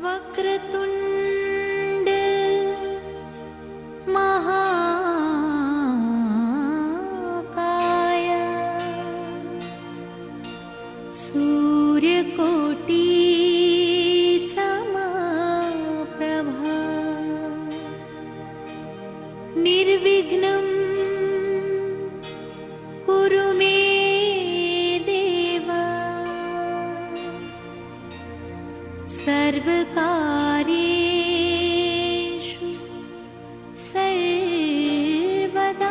वक्रतुंड महाकाय सूर्यकोटि समप्रभा निर्विघ्नं कुरु मे देव सर्वकार्येषु सर्वदा।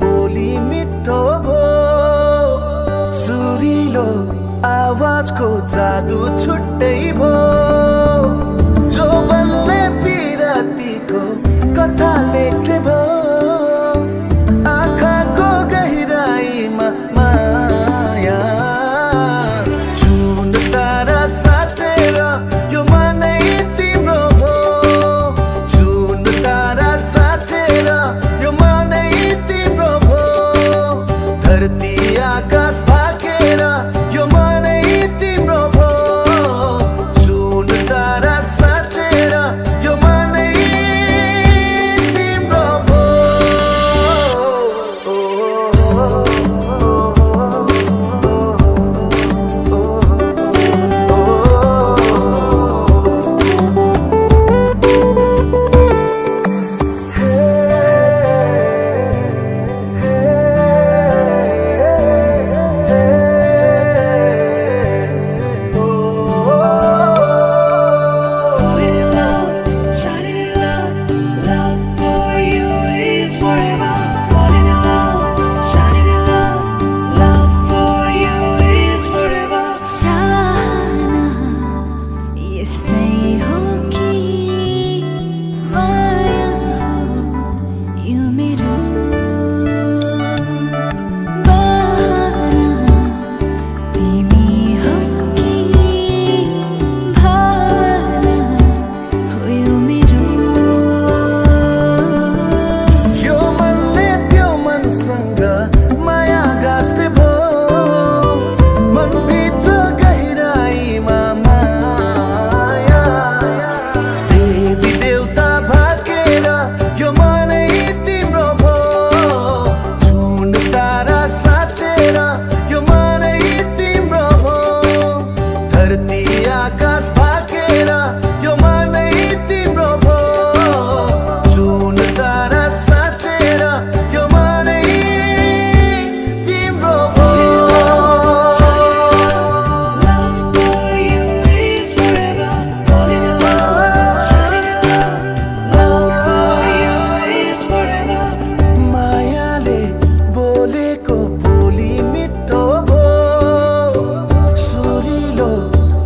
बोली मिठो भो सुरिलो आवाजको जादु छुट्टै भो जो बल्ले पिरातीको कथा लेख्ने भो आँखाको गहिराईमा माया जुन तारा साँचेर यो मनै तिम्रो भो जुन तारा साँचेर यो मनै तिम्रो भो धरती आकाश भागेर यो मनै तिम्रो भो जुन तारा साँचेर यो मनै तिम्रो भो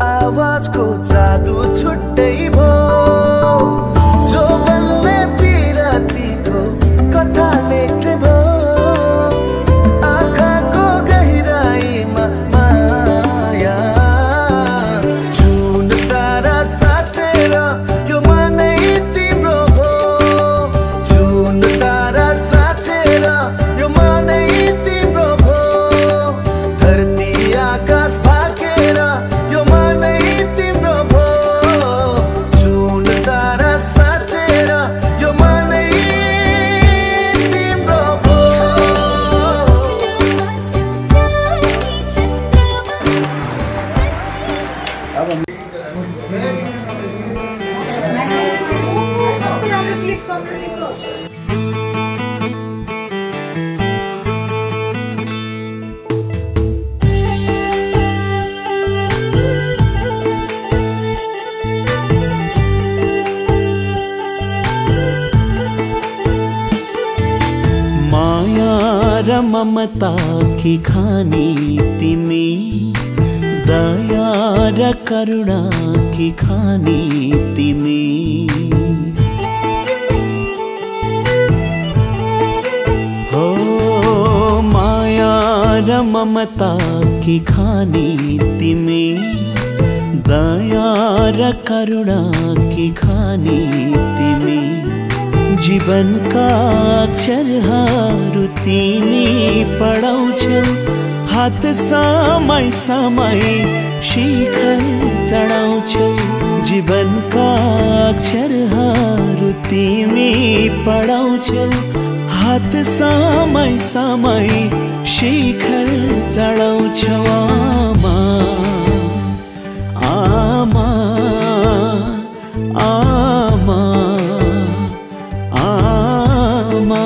आवाजको जादु छुट्टै भो जो बल्ले पिरातीको कथा लेख्ने भो आँखाको गहिराईमा माया जुन तारा साँचेर यो मनै तिम्रो भो जुन तारा साँचेर यो मनै तिम्रो भो धरती आकाश भागेर यो मनै तिम्रो भो जुन तारा साँचेर यो मनै तिम्रो भो माया र ममता की खानी तिमी दया र करुणा की खानी तिमी हो माया र ममता की खानी तिमी दया र करुणा की खानी तिमी जीवनका अक्षरहरू तिमी पढाउँछौ हात समय समय शिखर चढाउँछौ जीवनका अक्षरहरू तिमी पढाउँछौ हात समय समय शिखर चढाउँछौ आमा आमा आमा आमा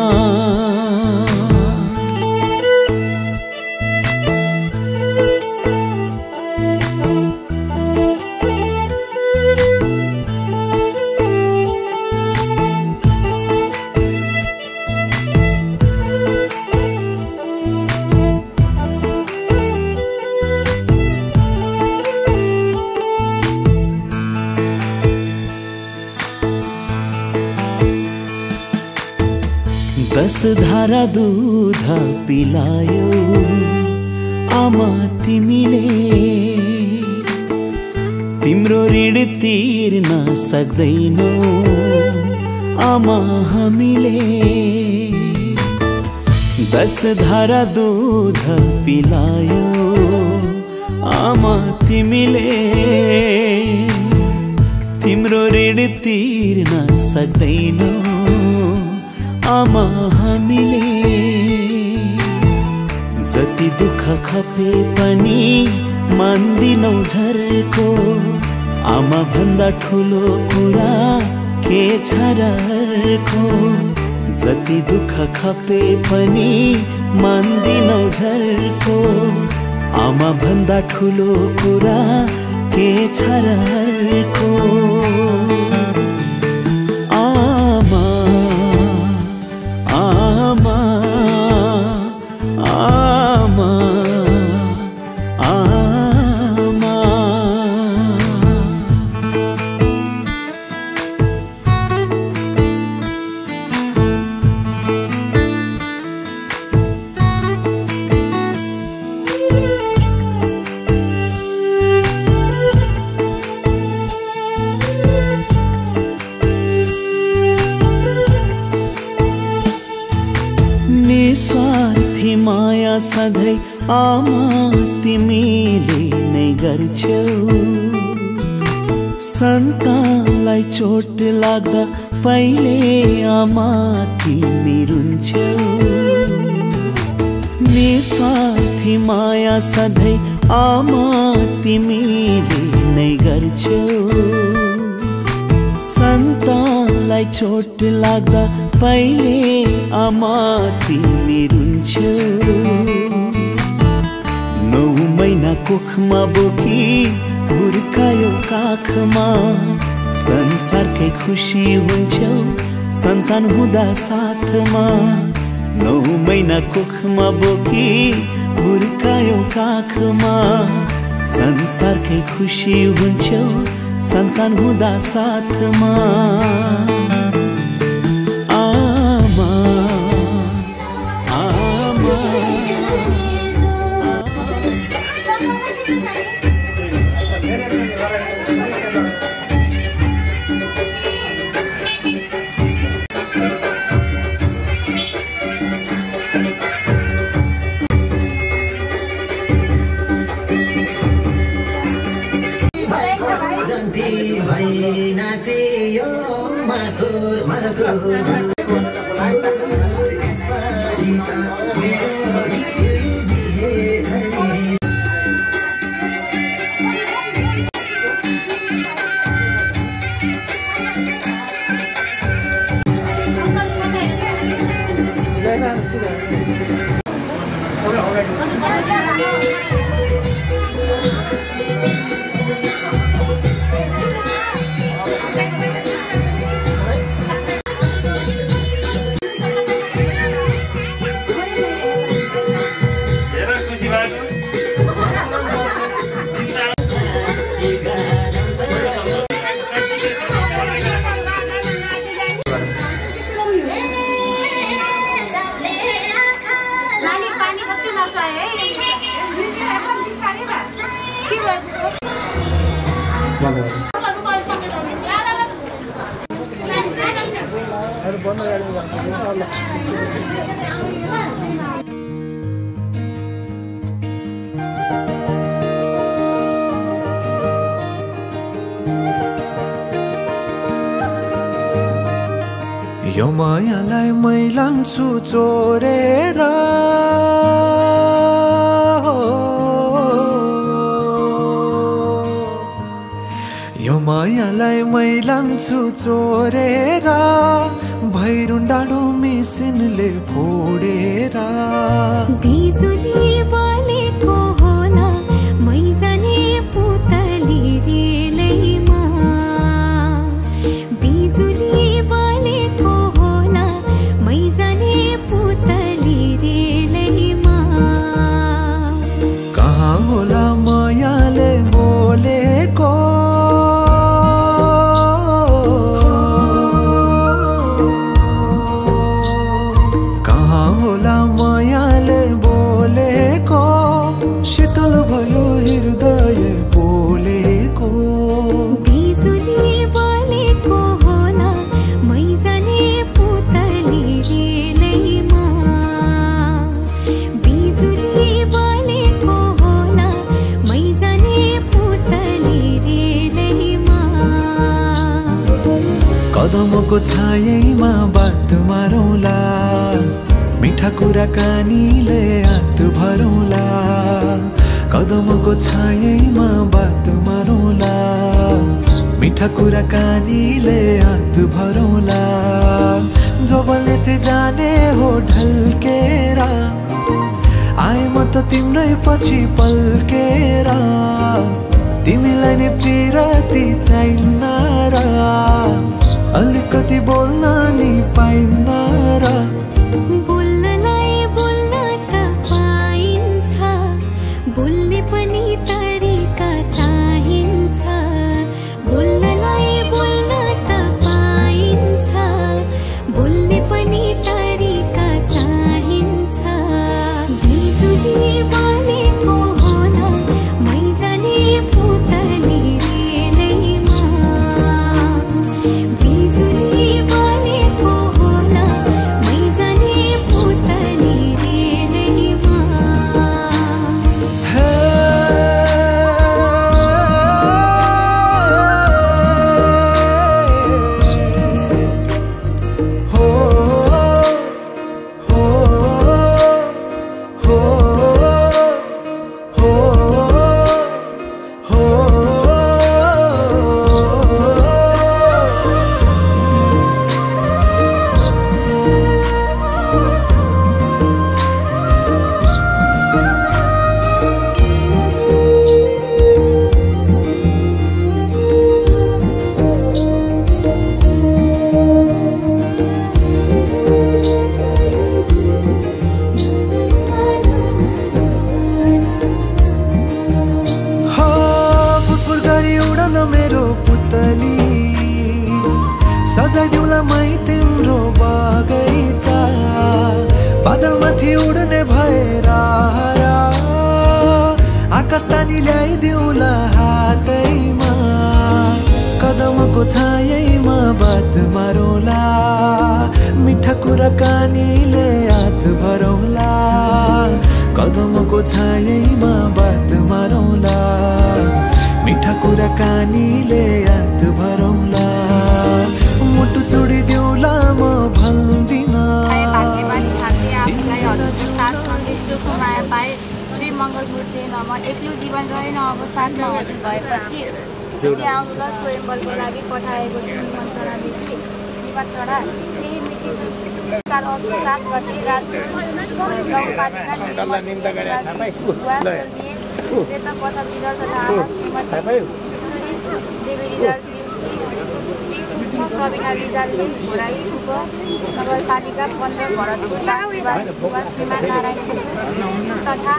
10 धारा दूध पिलायो आमा तिमीले, तिम्रो ऋण तिर्न सक्दैनौ आमा हामीले। 10 धारा दूध पिलायो आमा तिमीले, तिम्रो ऋण तिर्न सक्दैनौ आमा हामीले। जति दुःख खपे पनि मान्दिनौ झर्को, आमा भन्दा ठुलो कुरा के छ र अर्को। जति दुःख खपे पनि मान्दिनौ झर्को, आमा भन्दा ठुलो कुरा के छ र अर्को। आमा आमा आमा आमा। निस्वार्थी माया सधैँ आमा तिमीले नै गर्छौ। सन्तानलाई चोट लाग्दा पहिले आमा तिमी रुन्छौ। निस्वार्थी माया सधैँ आमा तिमीले नै गर्छौ। सन्तानलाई चोट लाग्दा पहिले आमा तिमी रुन्छौ। 9 महिना कोखमा बोकी हुर्कायो काखमा, संसारकै खुसी हुन्छौ सन्तान हुँदा साथमा। 9 महिना कोखमा बोकी हुर्कायो काखमा, संसारकै खुसी हुन्छौ सन्तान हुँदा साथमा। आमा आमा नाचियो मकुर मकुर। यो मायालाई मै लान्छु चोरेर, यो मायालाई मै लान्छु चोरेर, भैरुन डाँडो मिसिनले फोडेर। बिजुली बलेको होला मै जाने पुतली रेलैमा। बिजुली बलेको होला मै जाने पुतली रेलैमा। कहाँ होला मायाले बोलेको, कदमको छायैमा बात मारौँला मिठा कुराकानीले हात भरौँला कदमको छायैमा बात मारौँला मिठा कुराकानीले हात भरौँला जो बोल्ने से जाने हो ढल्केर आए म त तिम्रै पछि पल्केर तिमीलाई नै पिरती चाहिन्न र अलिकति बोल्न नि पाइन्न र बोल्नलाई बोल्न त पाइन्छ बोल्ने पनि तरिका चाहिन्छ बोल्नलाई बोल्न त पाइन्छ बोल्ने पनि तरिका चाहिन्छ बिजुली बलेको होला मैजाने पुतली रेलैमा बिजुली बलेको होला मैजाने पुतली रेलैमा हे हो हो हो हो फुरफुर गरी उडन मेरो पुतली सजाइदिउँला मै तिम्रो बगैँचा बादलमाथि उड्ने भएर आकाश तानी ल्याइदिउँला हातैमा कदमको छायैमा बात मारौँला मिठा कुराकानीले हात भरौँला कदमको छायैमा बात मारौँला मिठा कुराकानीले हात भरौँला मुटु छोडिदिउँला म भन्दिन श्री मङ्गलमूर्ति नम एक्लो जीवन रहेन अब साथमा हजुर भएपछि आउनुलाई स्वयम्वरको लागि पठाएको छु निमन्त्रणादेखि निमन्त्रणा केही मिति 7 गते राजु गाउँपालिका सबिना रिजालले घोडाई नगरपालिका 15 भरतपुर नारायण तथा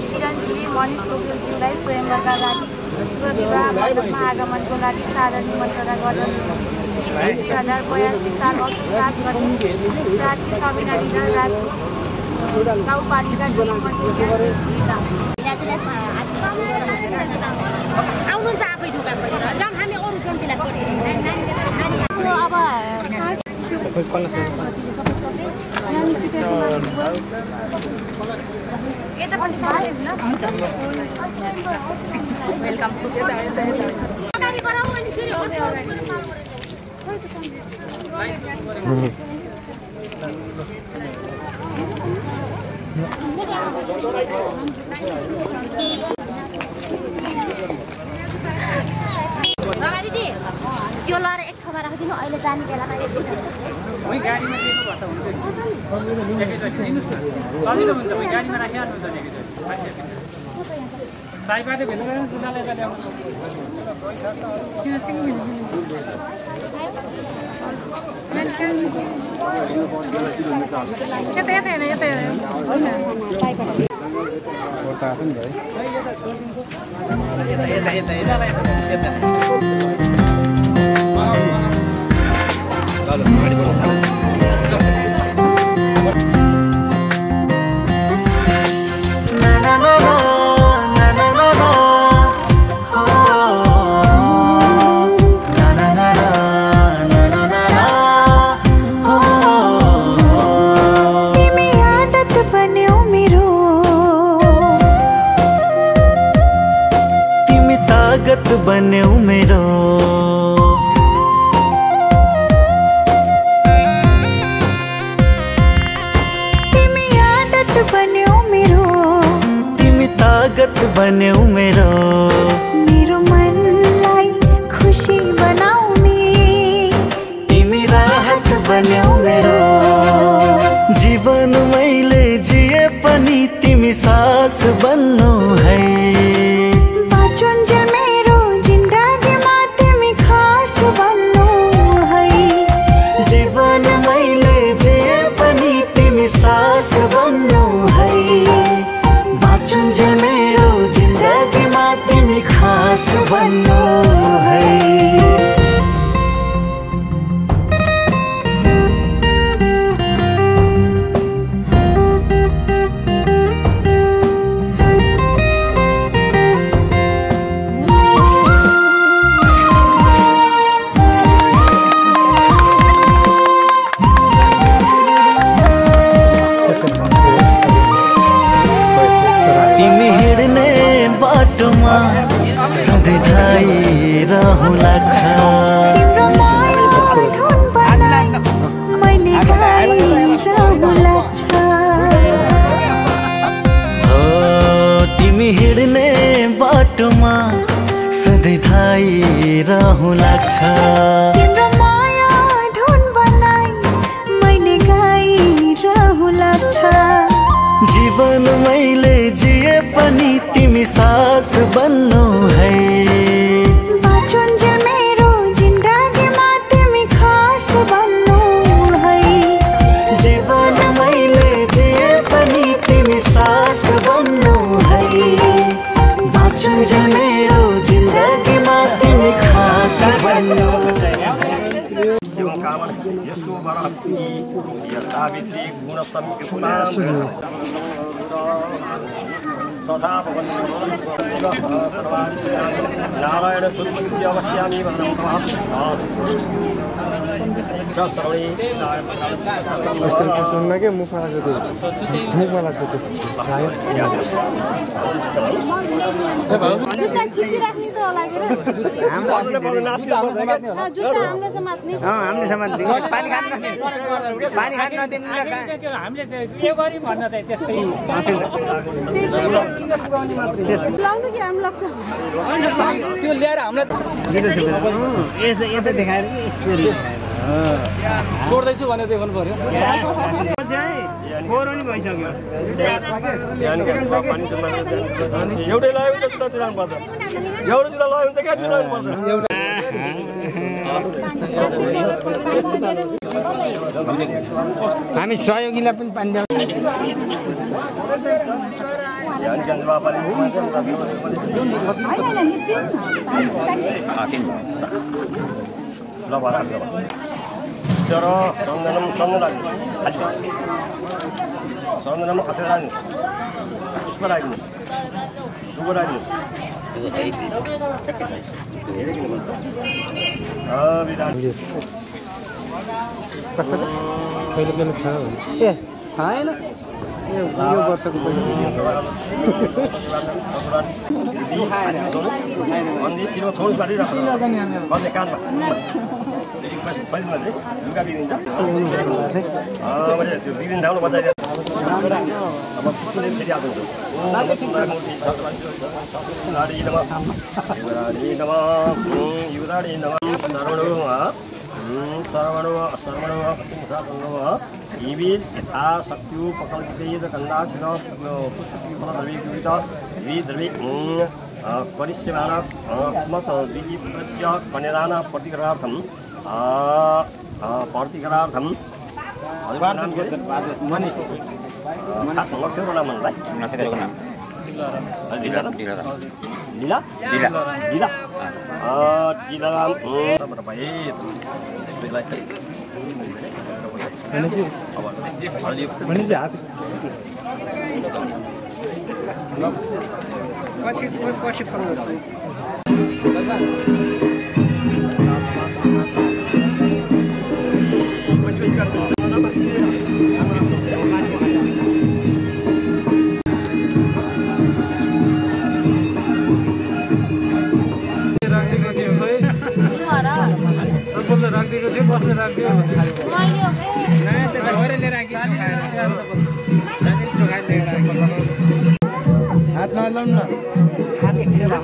चिरञ्जीवी मनिष पोखरेलज्यूलाई स्वयंवरका लागि शुभ विवाह मण्डपमा आगमनको लागि सादर निमन्त्रणा गर्दछु 2082 साल असोज 7 गते प्राची सबिना रिजाल राजु गाउँपालिका आउनुहुन्छ आफै ढुका पनि जाम हामी अरू जन्तीलाई अब यता पनि हुन्छ वेलकम अगाडि गराऊ अनि फेरि रगा दिदी यो लएर एक ठाउँमा राखिदिनु अहिले जाने बेलामा गाडीमा दिनु भए त हुन्थ्यो नि सजिलो हुन्छ गाडीमा राखिहाल्नु त साइबाटे भेटेर जुनालाई ल्याउनु बन्यौ मेरो बन्यौ मेरो मनलाई खुसी बनाउने तिमी राहत बन्यौ मेरो जीवन मैले जिए पनि तिमी सास बन्नु है बाँचुन्जेल मेरो जिन्दगीमा तिमी खास बन्नु है जीवन मैले जिए पनि तिमी सास बन्नु है बाँचुन्जेल मेरो जिन्दगीमा तिमी खास बन्नु है सधैँ धाइरहँ लाग्छ तिम्रो माया धुन बनाई मैले गाइरहँ लाग्छ हो तिमी हिँड्ने बाटोमा सधैँ धाइरहँ लाग्छ तिम्रो माया धुन बनाई मैले गाइरहँ लाग्छ जीवन मैले जिए पनि तिमी सास बन्नु है बाँचुन्जेल मेरो जिन्दगीमा तिमी खास बन्नु है जीवन मैले जिए पनि तिमी सास बन्नु है बाँचुन्जेल मेरो जिन्दगीमा तिमी खास बन्नु नारायण अवश्यामी सुन्न के मुखमा लाग्छ जुत्ता खिचिराख्ने त होला के हामीले समात्ने पानी खान नदिनु हामीले के गरी भन्न त त्यस्तै लाउनु कि हामी लाग्छ त्यो ल्याएर हामीलाई यसो देखाएर छोड्दैछु भने देखाउनु पर्यो फोहोर पनि भइसक्यो एउटै लाग्यो भने त दिलाउनुपर्छ एउटा जुत्ता लाग्यो भने त क्या दिलाउनुपर्छ हामी सहयोगीलाई पनि पानी तर चन्दनम चन्दन खालि चन्दनमा खसेर राख्नु पुष्प राख्नु सुगो राख्नु छैन यो वर्षको लुगा बिग्रिन्छ त्यो बिग्रिने ठाउँमा बचाइदिएको अब फेरि यथा शक्तियो पकल्पित कन्दाक्षिण पुष्पफलद्रवीकृत द्विद्रवी परिश्यमान स्मत् द्विपुत्रस्य कन्यादान प्रतिकरार्थं हात नलाउनु न गर्छु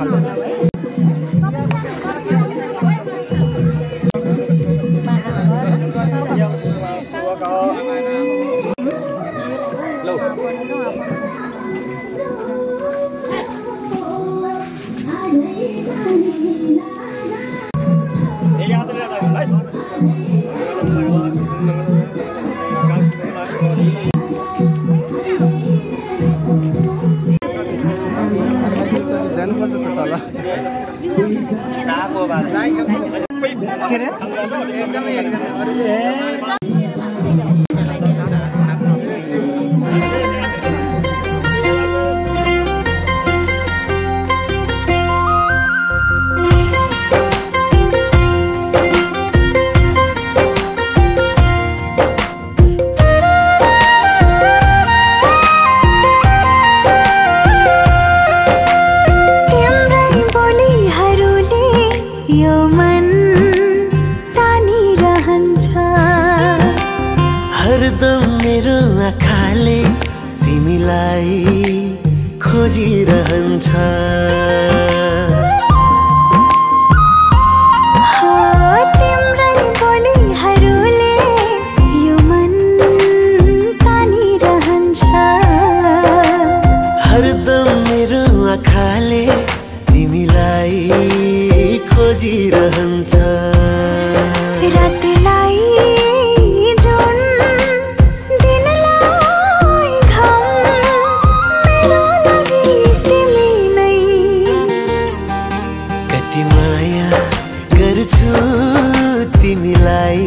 तिमीलाई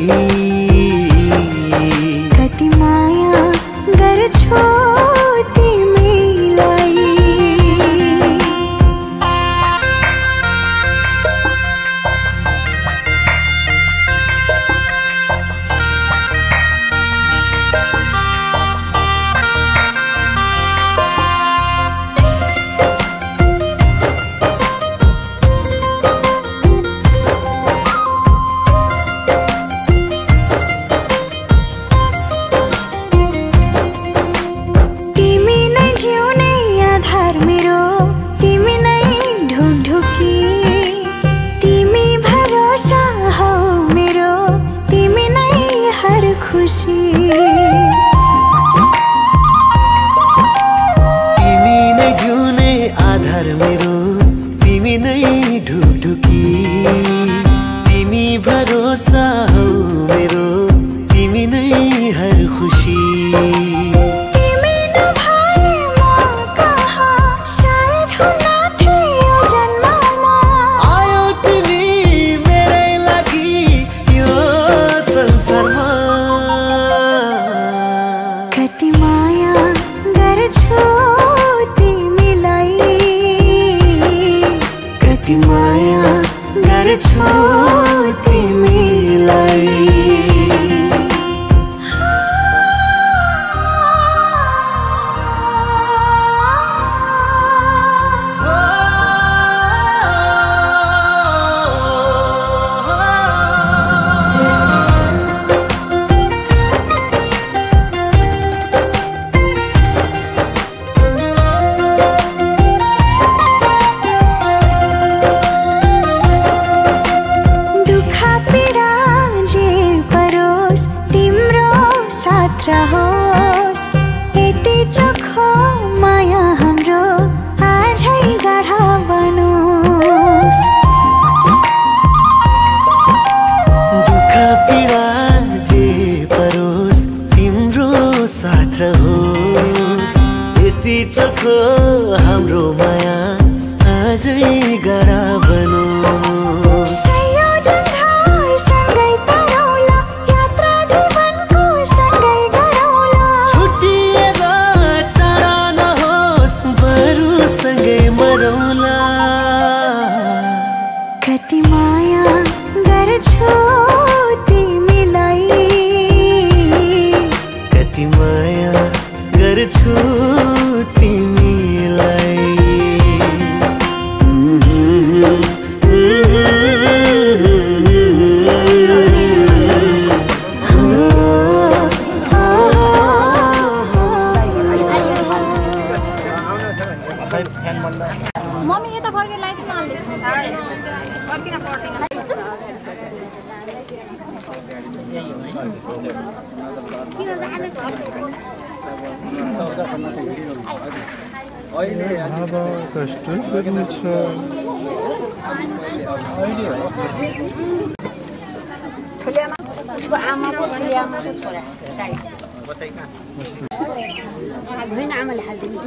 आमाको छोरा होइन आमाले हालिदिनु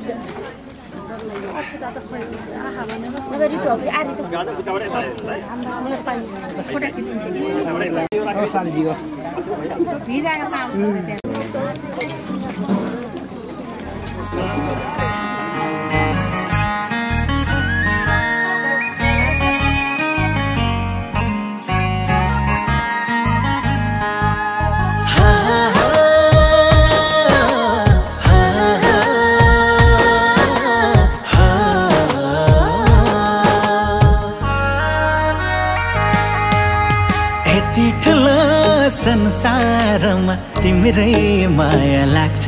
संसारमा तिम्रै माया लाग्छ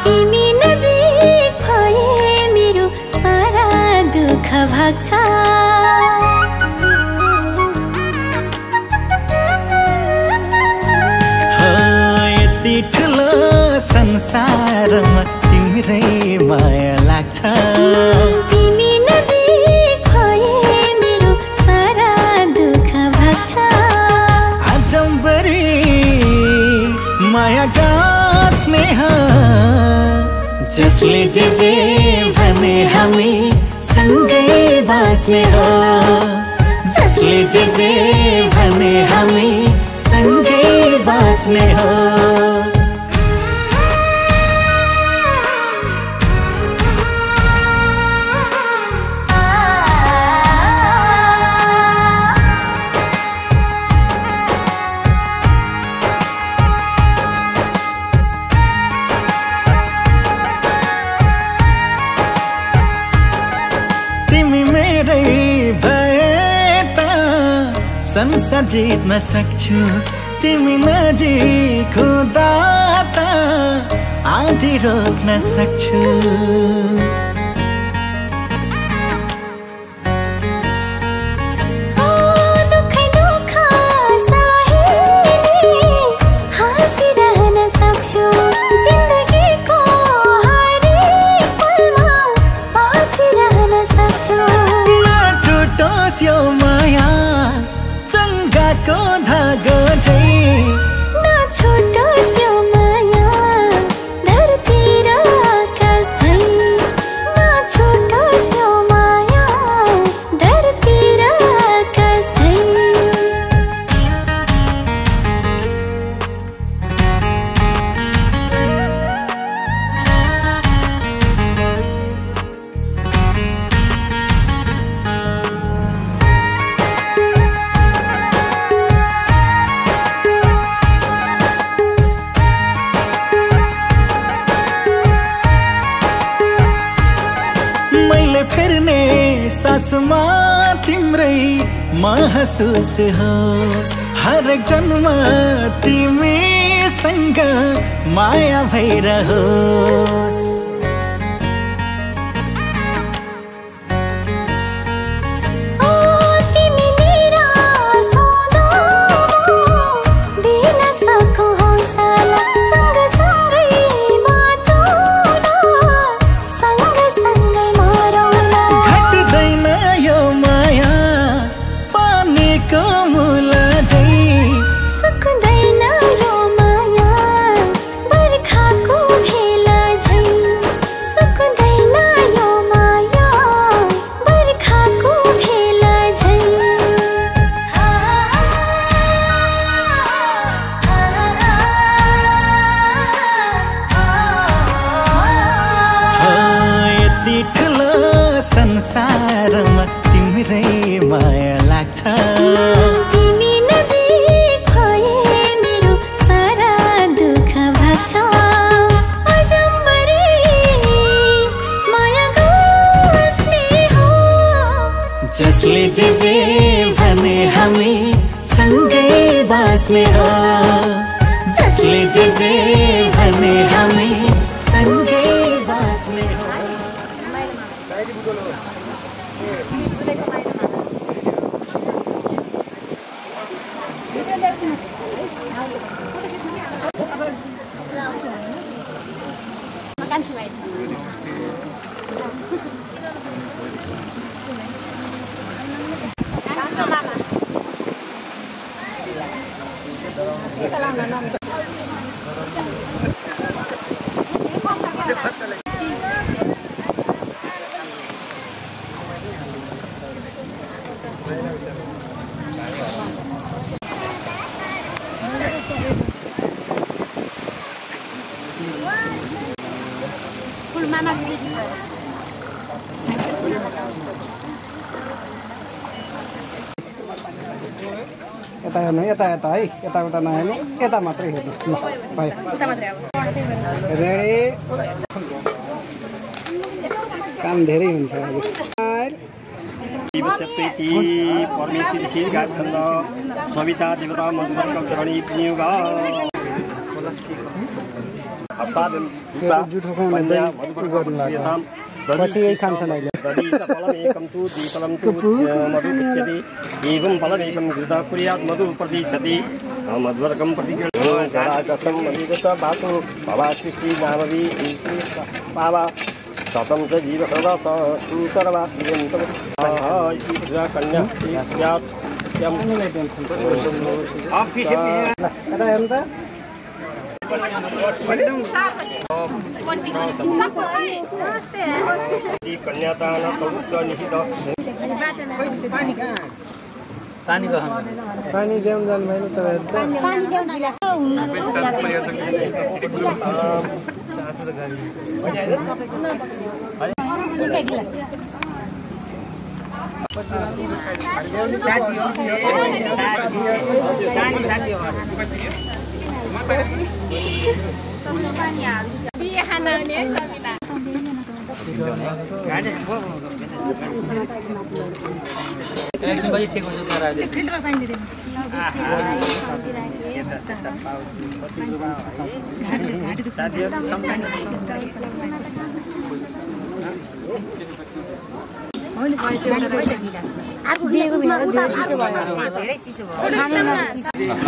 तिमी नजिक भए मेरो सारा दुःख भाग्छ यति ठुलो संसारमा तिम्रै माया लाग्छ तिमी नजिक भए मेरो सारा दुःख भाग्छ माया गाँच्ने जसले जे भने हामी सँगै बाँच्ने हो जसले जे भने हामी सँगै बाँच्ने हो संसार जित्न सक्छु तिमी नजिक हुँदा त आधी रोक्न सक्छु यो माया चङ्गाको धागो झै नछोटोस् यो माया धरती र आकाश झै नछोटोस् यो माया धरती र आकाश झै फेर्ने सासमा तिम्रै महसुस होस् हरेक जन्म तिमीसँग माया भइरहोस् संसारमा तिम्रै माया लाग्छ तिमी नजिक भए मेरो सारा दुःख भाग्छ अजम्बरी माया गाँच्ने हो जसले जे भने हामी सँगै बाँच्ने हो जसले जे भने हामी सँगै बाँच्ने हो कान्छी भाइ यता हेर्नु यता यता है यताउता नहेर्नु यता मात्रै हेर्नुहोस् ल भाइ रेडी काम धेरै हुन्छ सविता देवता जुठो खुवाउने गर्नु लाग्यो पछि यही खान्छन् अहिले फलमेकं तु दीपलं तु मधु गच्छति एवं फलमेकं घृता कुर्यात् मधु प्रतीक्षति मध्वर्गं प्रतिगृह्णाचराचरं मधुदश वासु भवाकृष्टि नामवि पावा शतं च जीव सदा सर्वासियन्तं कन्या स्यात् श्याम कन्यादान निहित पानी ल्याउनु जानु भएन दिएको बिहान चिसो भयो धेरै चिसो भयो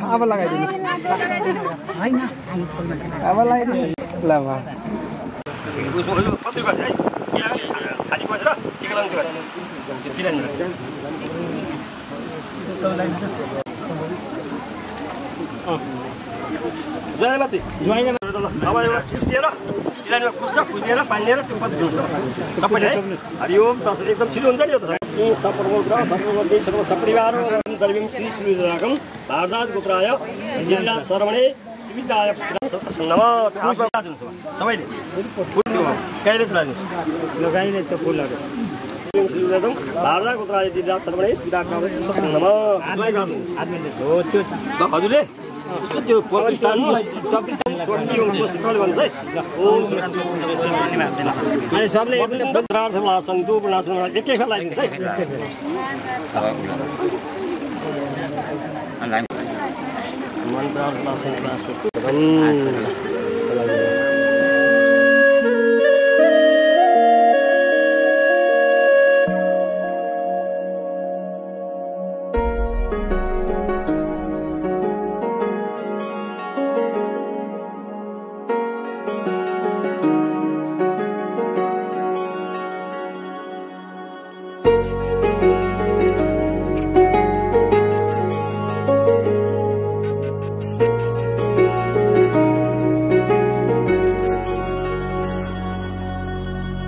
अब लगाइदिनुहोस् अब लगाइदिनुहोस् ल भयो ज्वाइँमाथि अब एउटा छिर्सिएर इलानीमा खुस्छ खुसिएर पानी लिएर त्यो कति झुल्छ सबैले हरिओम दस एकदम छिटो हुन्छ नि यो त सपरिवार दर्विम श्री सूर्यरागम भारदास गोत्राय जिल्ला शरवणे सुविधाय नम सबैले गाईले चलाइदिनु गाईले त फुलहरू भारदास गोत्राय जिल्ला शरवणे सुविधा नम हो त्यो हजुरले त्यो पवितान्नु स्वस्ति ओम स्वस्ति प्रले भन्नु है ओम अनि सबले प्रार्थना सन्तु प्रणासन एक एक लगाइदिनु है मन्त्र प्रार्थना सन्तु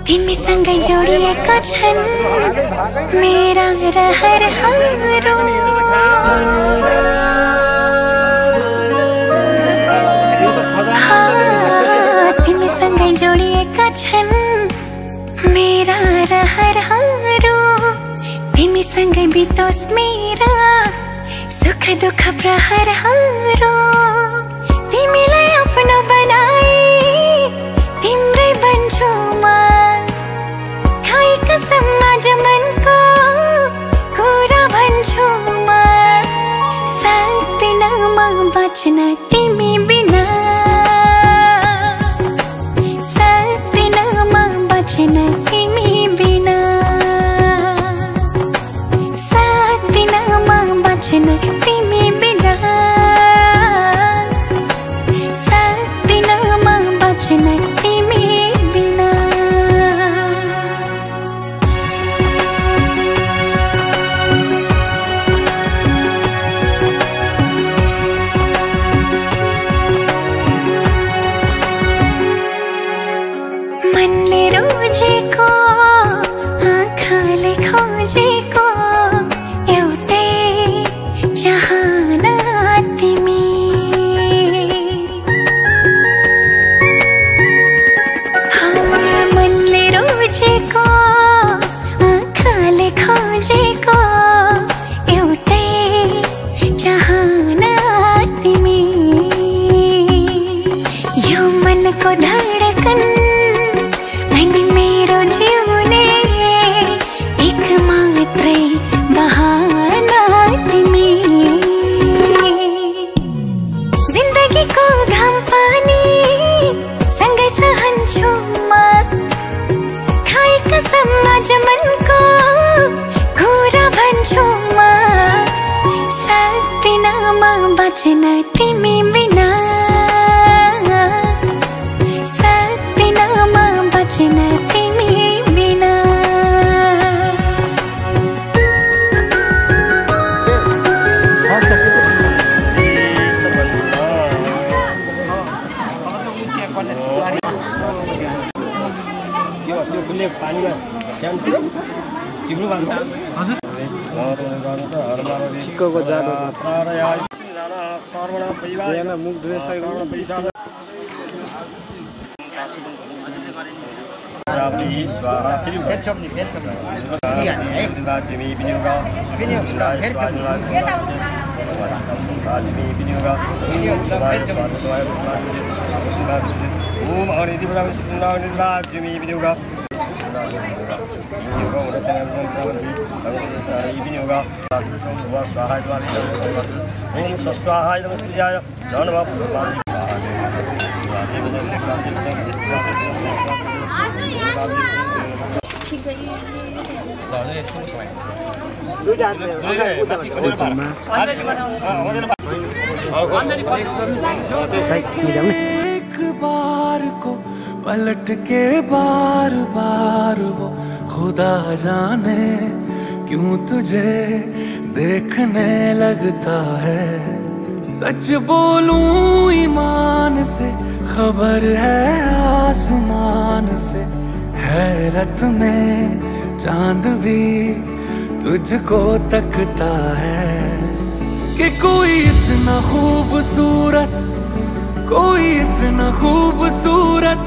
तिमीसँगै जोडिएका छन् मेरा रहरहरू तिमीसँगै जोडिएका छन् मेरा रहरहरू तिमीसँगै बितोस् मेरा सुख दुःख प्रहरहरू तिमीलाई आफ्नो बनाए तिम्रै बन्छु म समाज मनको कुरा भन्छु म सक्दिन म बच्न तिमी बिना सक्दिन म बच्न तिमी बिना सक्दिन म बच्न तिमी बिना सक्दिन म बच्न तिमी बिना मनले रोजेको आँखाले खोजेको एउटै चाहना तिमी मनले रोजेको आँखाले खोजेको एउटै चाहना तिमी यो मनको धडकन अनि मेरो जिउने एक मात्रै बहाना तिमी जिन्दगीको घाम पानी सँगै सहन्छु म खाएका समाज मनको कुरा भन्छु म सक्दिन म बच्न तिमी बिना सक्दिन म बच्न तिमी बिना पानीमा चिप्लो भएको ठिक्कको जाडो मुख धुने ठिक छ एक बार को पलट के बार बार वो खुदा जाने क्यों तुझे देखने लगता है। सच बोलूं ईमान से खबर है आसमान से, हैरत में चांद भी तुझको तकता है कि कोई इतना खूबसूरत, कोई इतना खूबसूरत,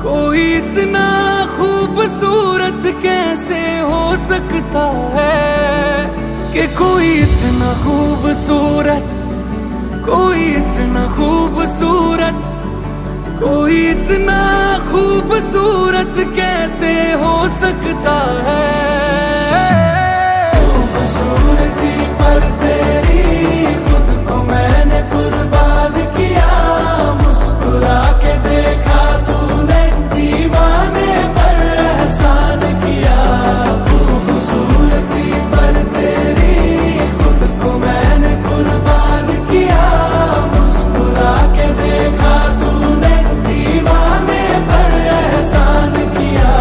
कोई इतना खूबसूरत कैसे हो सकता है कि कोई इतना खूबसूरत, कोई इतना खूबसूरत, कोई इतना खूबसूरत कैसे हो सकता है। खूबसूरती पर तेरी खुद को मैंने कुर्बान किया, मुस्कुरा के देखा तूने दीवाने पर एहसान किया। खूबसूरती पर तेरी खुद को मैंने कुर्बान किया, मुस्कुरा के देखा तूने दीवाने पर एहसान किया।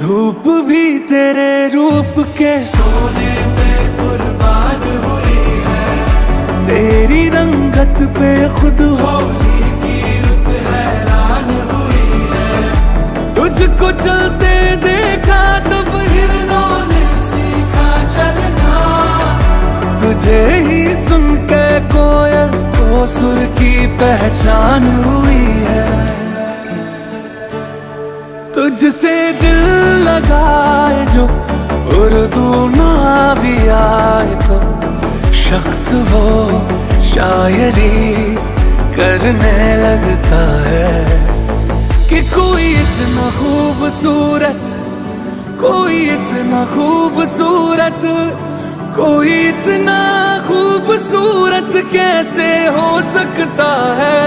धूप भी तेरे रूप के सोने पे कुर्बान हुई है, तेरी रंगत पे खुद होली की रुत हैरान हुई है। तुझको चलते देखा तब हिरणों ने सीखा चलना, तुझे ही सुन के कोयल को सुर की पहचान हुई है। तुझसे दिल लगाए जो उर्दू ना भी आए तो शख्स वो शायरी करने लगता है कि कोई इतना खूबसूरत, कोई इतना खूबसूरत, कोई इतना खूबसूरत कैसे हो सकता है।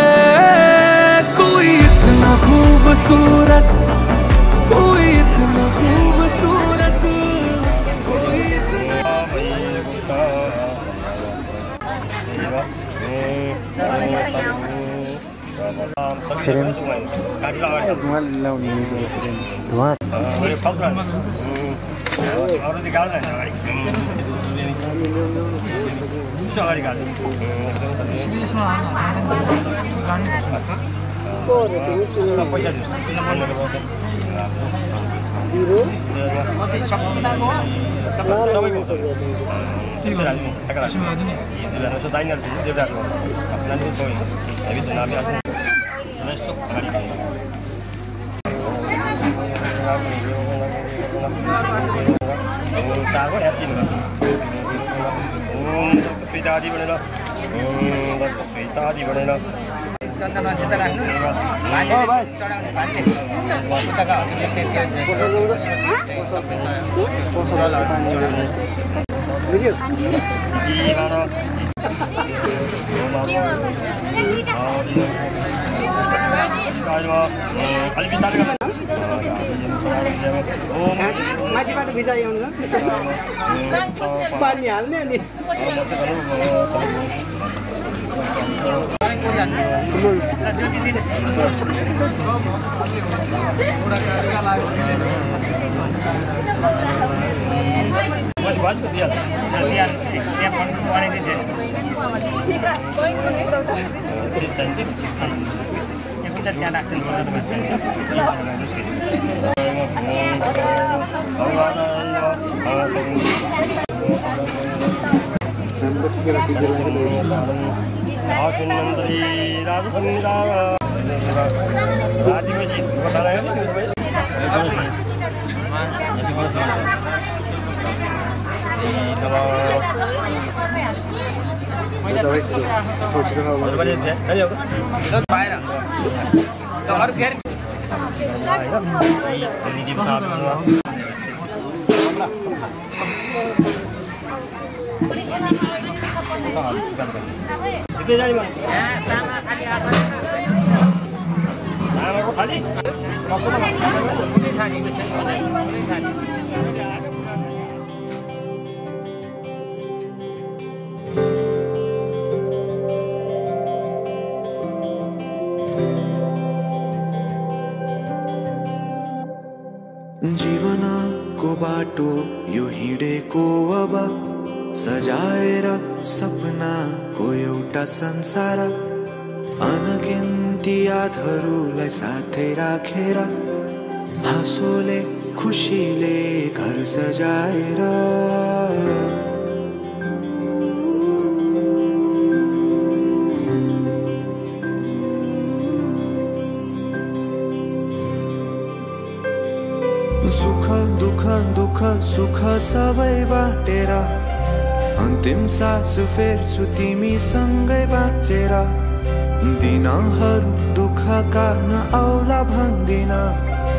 कोई इतना खूबसूरत, कोई इतना खूबसूरत, कोई इतना माथिबाट भिजाइ आउनु पानी हाल्ने अनि जीवनको बाटो यो हिँडेको अब सजाएर सपनाको एउटा संसार अनगिन्ती यादहरूलाई साथै राखेर हाँसोले खुसीले घर सजाएर सुख दुख दुख सुख सबै बाटेर अन्तिम सास फेर्छु तिमीसँगै बाँचेर दिनहरू दुःखका नआउला भन्दिन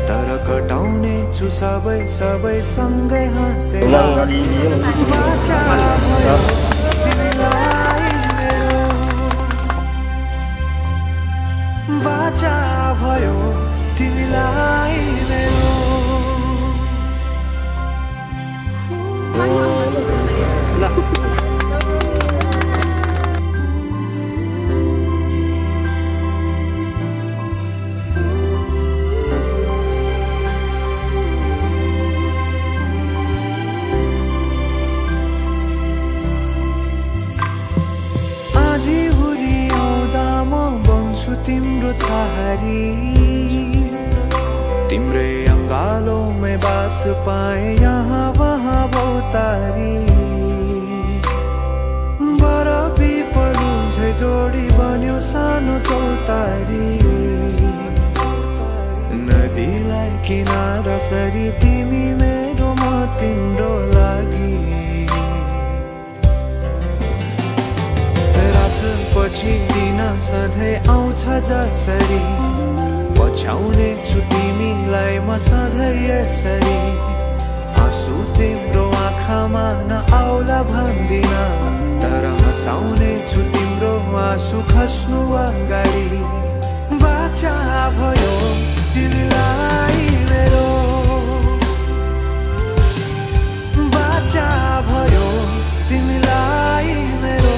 तर कटाउने छु सबै सबै सँगै हाँसेर बाचा भयो तिमीलाई मेरो बाचा भयो तिमीलाई मेरो तिम्रो छहारी तिम्रै अंगालों में बास पाए यहाँ वहाँ बहुतारी बरफी पलु झै जोडी बन्यो सानो चौतारी नदीलाई किनारा सरी तिमी मेरो म तिम्रो लागि पछि दिन सधैँ आउँछ जसरी पछ्याउने छु तिमीलाई म सधैँ यसरी आँसु तिम्रो आँखामा नआउला भन्दिन तर हँसाउने छु तिम्रो आँसु खस्नु अगाडि बाचा भयो तिमीलाई मेरो बाचा भयो तिमीलाई मेरो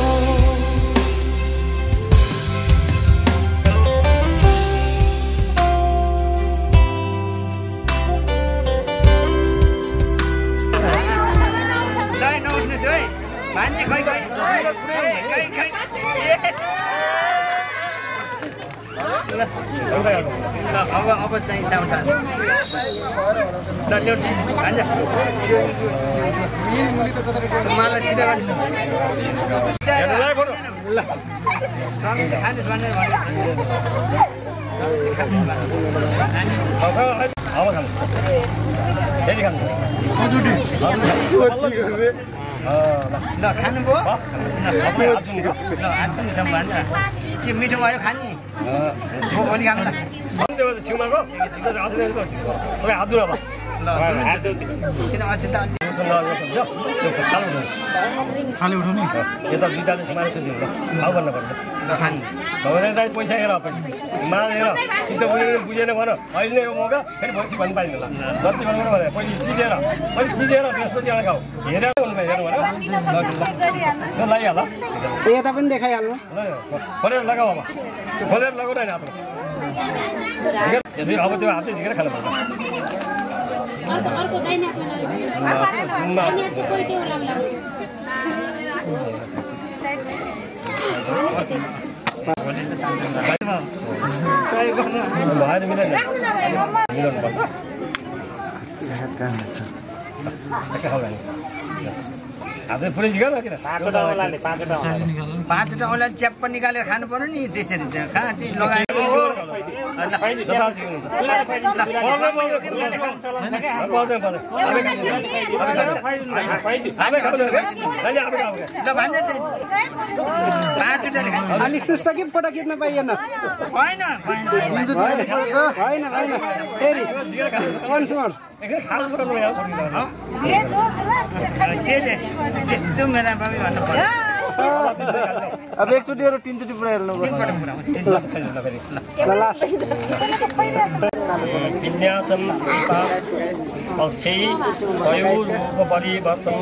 मान्छे खै खै खै खै अब चाहिँ साउन्ड मलाई सिधा खानुहोस् भनेर ल खानुभयो भन्छ के मिठो भयो खाने भोलि खानु ल किन अझ त खाली उठाउने यता दुईजना समाज खाऊ भन्न पर्छ ल खानु भगवान् चाहिँ पैसा हेर मानेर चित्त बुझेन भन अहिले यो मौका फेरि पछि भन्नु पाइन्छ ल जति भन्नु भने पहिले चिजेर त्यसपछि एउटा खाऊ हेरेर भन्नु हेर्नु भन्यो लगाइहाल यता पनि देखाइहाल्नु खोलेर लगाऊ अब त्यो खोलेर लगाउँदैन हाम्रो अब त्यो हातले झिकेर खानु पर्छ भएन मिलाउनु पर्छ हातले पुरै झिकाउ किन पाँचवटा औँला च्याप्प निकालेर खानु पर्यो नि त्यसरी कहाँ चिज लगाएको अलिक सुस्त कि फोटो खिच्न पाइएन होइन फेरि त्यस्तो मेरा बाबी भन्नु पर्यो अब एकचोटि अरू तीनचोटि पुऱ्याइहाल्नु विन्यासम पक्षै तयोरूपपरिवर्तन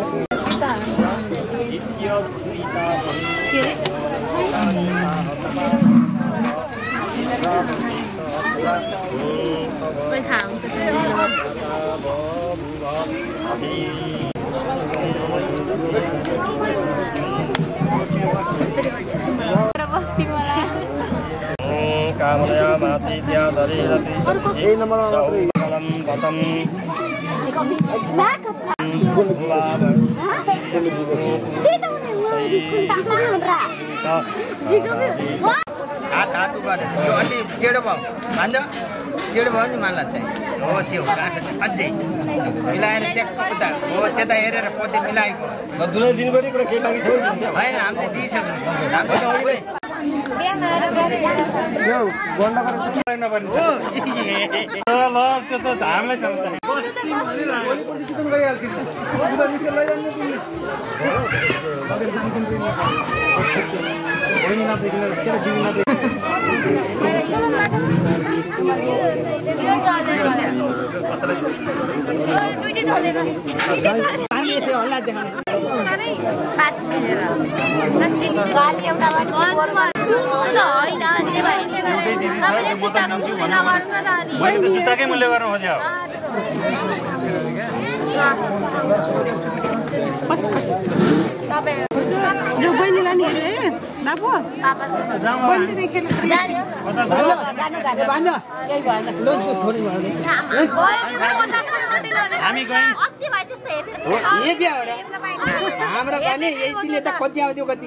कामनया मासीत्या दरिरति यही नम्बरमा मात्रै कलम पतम हातु गरेर त्यो अलि टेढो भयो भन्छ टेढो भयो नि मलाई चाहिँ हो त्यो अझै मिलाएर उता हो त्यता हेरेर पोते मिलाएको दुलै दिनभरि कुरा केही बाँकी छैन होइन हामीले दिइसक्यौँ हामीले त्यो त हामीलाई सम्झ जुत्ताकै मूल्य गर्न खोज्यो जो बहिनीलाई नि हेरे नापो बहिनीदेखि हामी गयौँ हाम्रो पानी यही त कति आउँथ्यो कति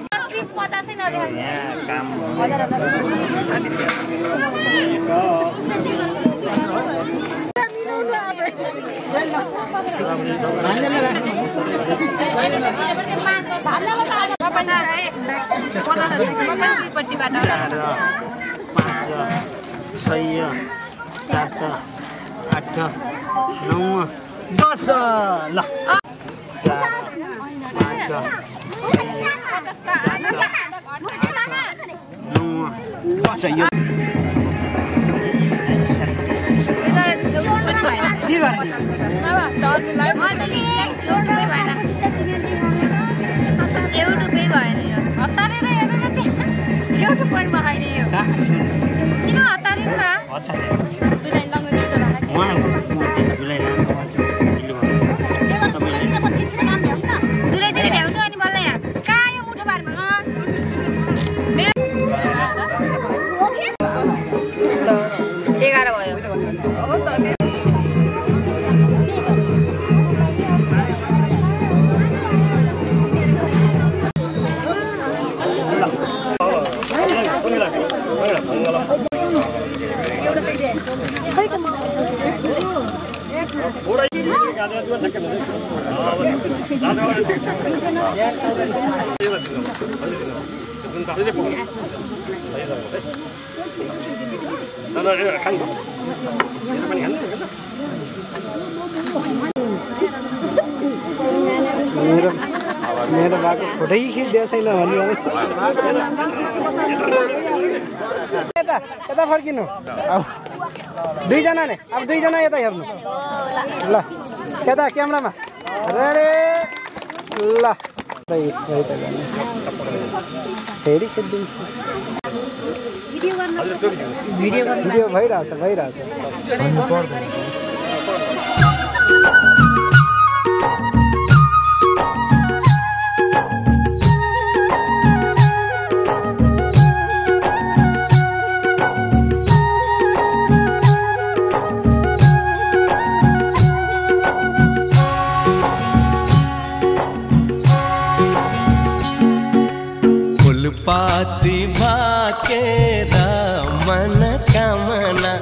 मेरो बाको फोटै खिच्दै छैन भन्नु यता फर्किनु अब दुईजनाले अब दुईजना यता हेर्नु ल यता क्यामेरामा रेडी ल फेरि खिचिदिन्छु भिडियो भइरहेछ भन्नु पर्दैन पाती भाकेर मन कामना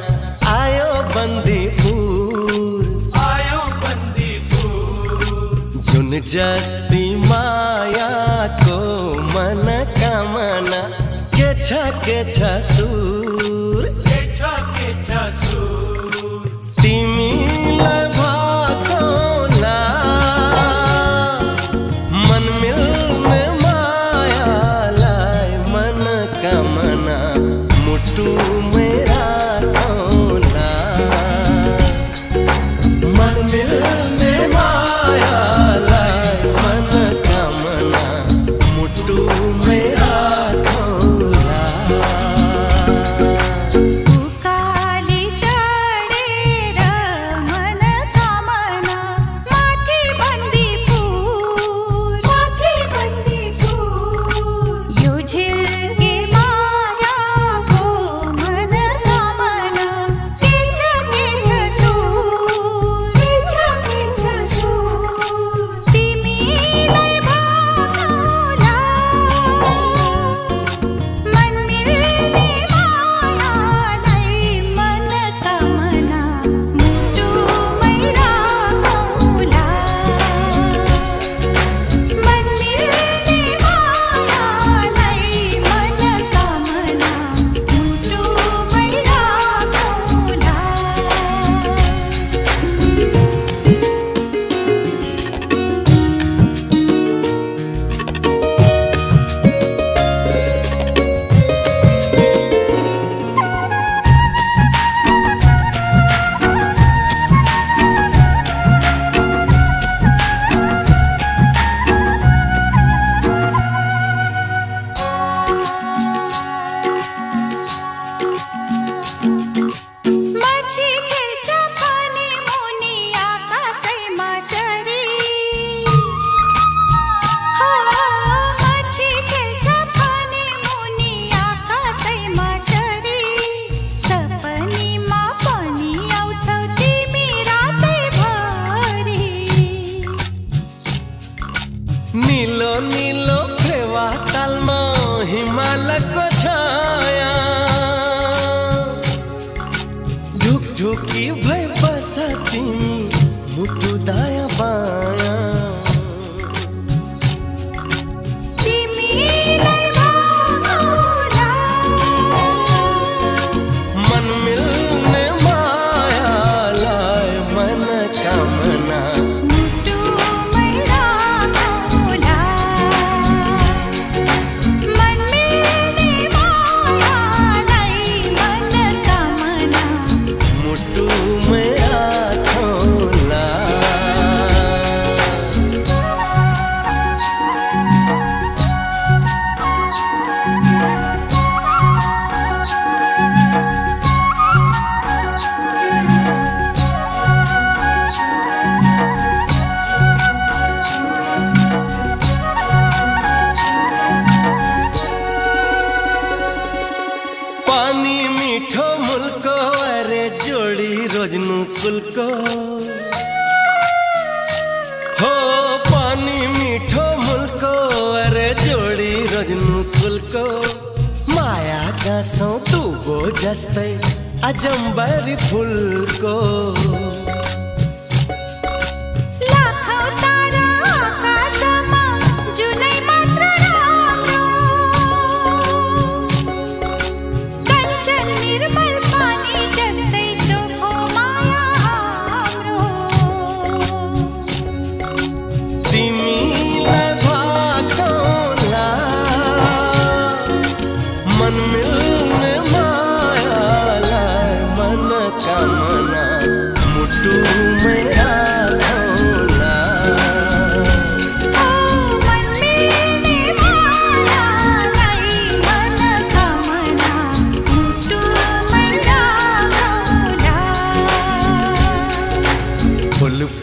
आयो बन्दीपुर जुन जस्ती मायाको मन कामना के छ सुर तिमीलाई भाकोला मन मिल्ने माया नीलो नीलो फेवा तालमा हिमालयको छाया ढुकढुकी भई बस तिमी मुटु दायाँ बायाँ मन मिल्ने मायालाई मन कामना कुलको हो पानी मीठो मुल्को अरे जोडी रजनु कुलको माया गाँसौँ दुबो जस्तै अजम्बरी फुलको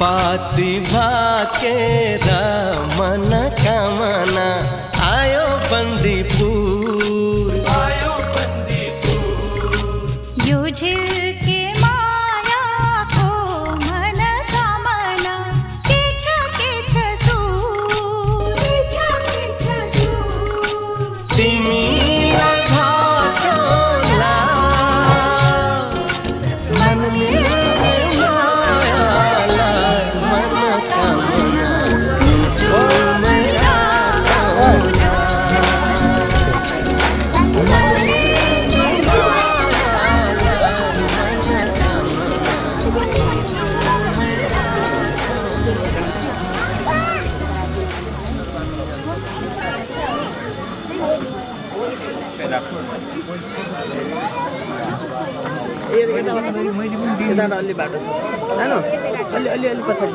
पाती भाकेर मन कामना आयो बन्दीपुर यो झिल्के मायाको मन कामना के छ सुर तिमीलाई भाकोला मन अलि बाटो छ हैन अलि अलि अलि पछाडि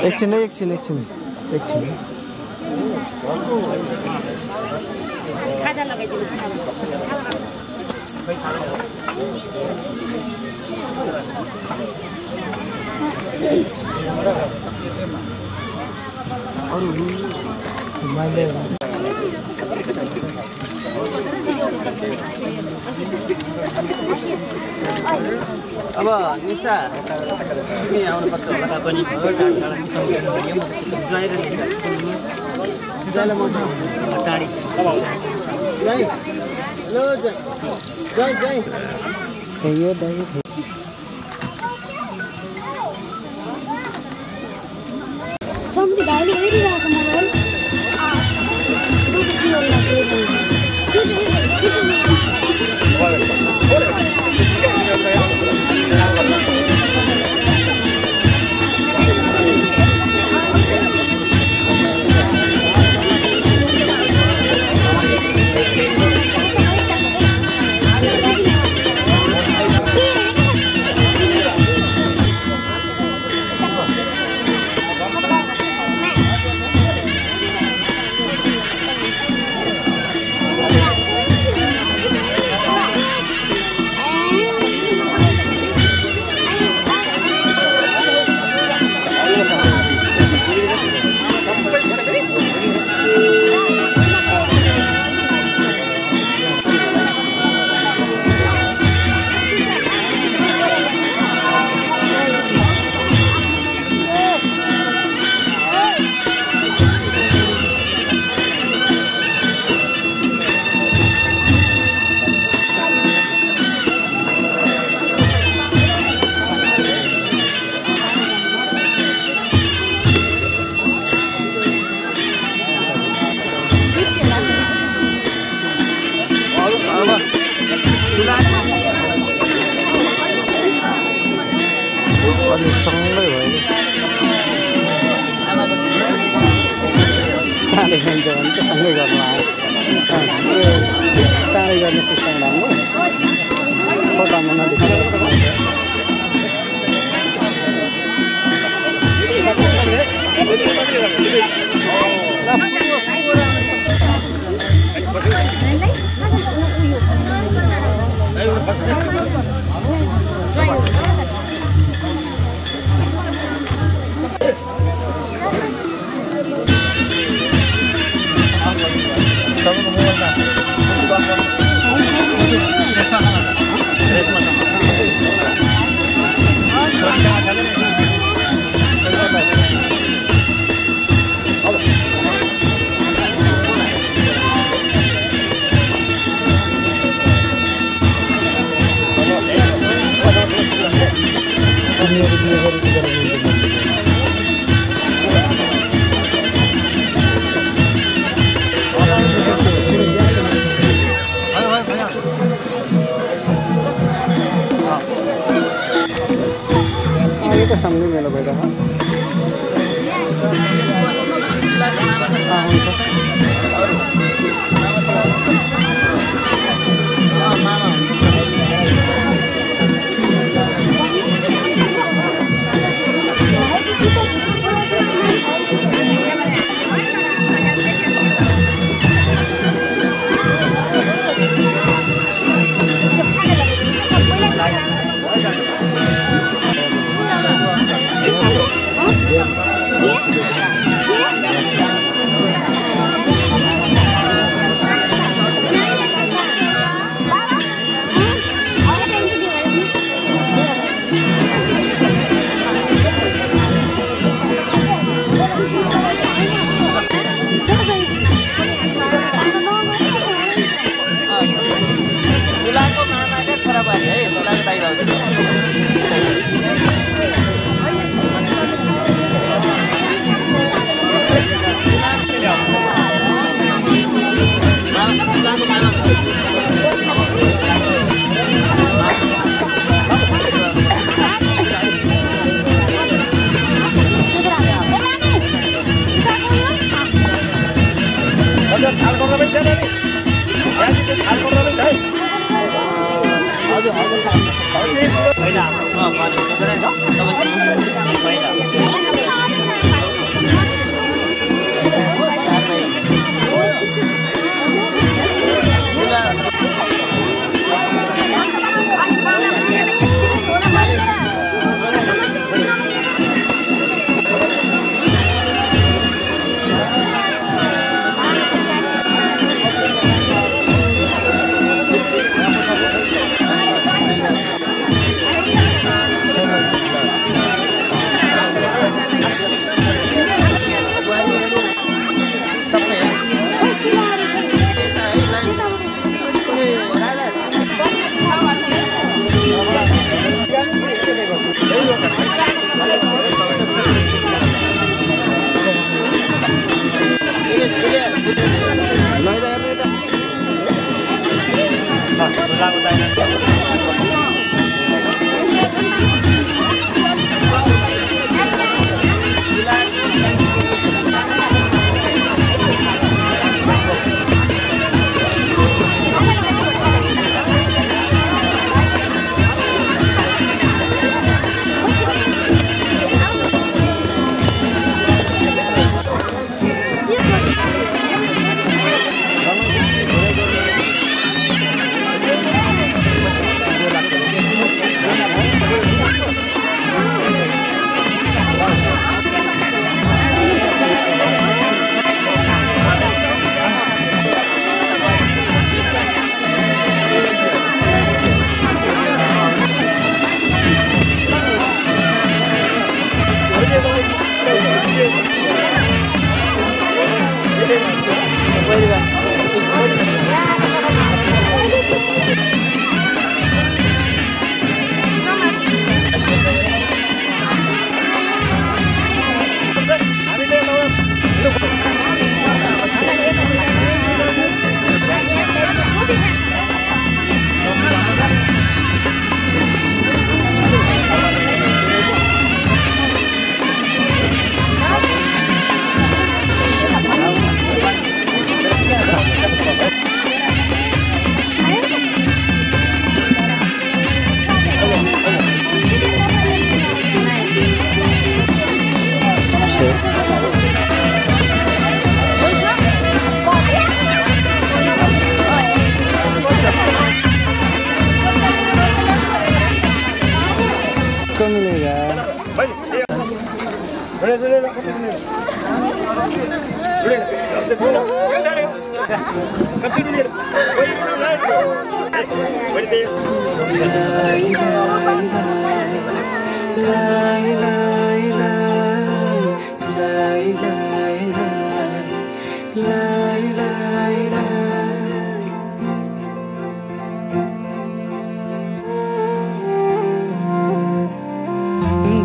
एकछिन खाजा लगाइदिनु अब निशा तिमी आउनुपर्छ होला पनि ज्वाइँलाई म टाढी सम्झी भाइले हेरिरहेको मोबाइल अनि सँगै भयो चाँडै खान्छ भने त सँगै गर्नु आयो चाँडै गर्ने सिस्टम राम्रो फोटोमा नदेखाएको सँगै मेलो भइरहेको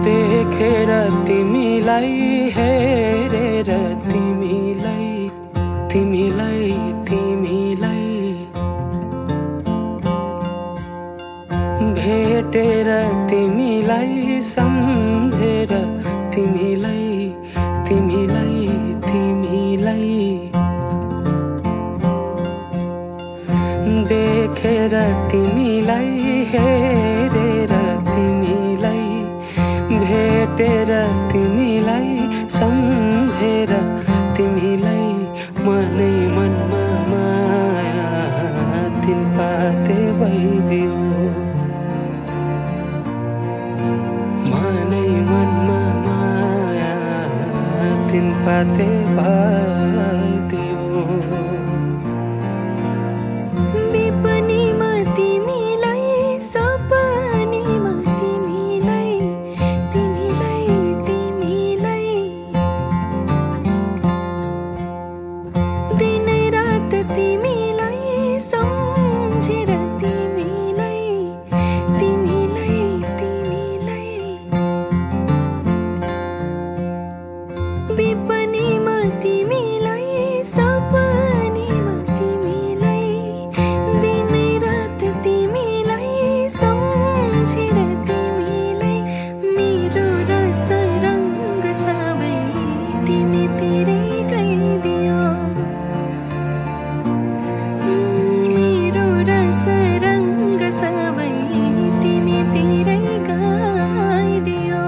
देखेर तिमीलाई हेरेर तिमीलाई तिमीलाई तिमीलाई भेटेर तिमीलाई सम्झेर तिमीलाई तिमीलाई तिमीलाई देखेर तिमीलाई हेरेर तिमीलाई भेटेर तिमीलाई सम्झेर तिमीलाई मनै मनमा माया तिन पाते भइदियो मनै मनमा माया तिन पाते भइदियो विपनीमा तिमीलाई सपनीमा तिमीलाई तिमीलाई तिमीलाई दिनै रात तिमीलाई सम्झेर तिमीलाई तिमीलाई तिमीलाई विपनीमा तिमीलाई सपनीमा तिमीलाई दिनै रात तिमीलाई सम्झेर तिमीलाई मेरो रस रङ्ग सबै तिमीतिरै गइदियो मेरो रस रङ्ग सबै तिमीतिरै गइदियो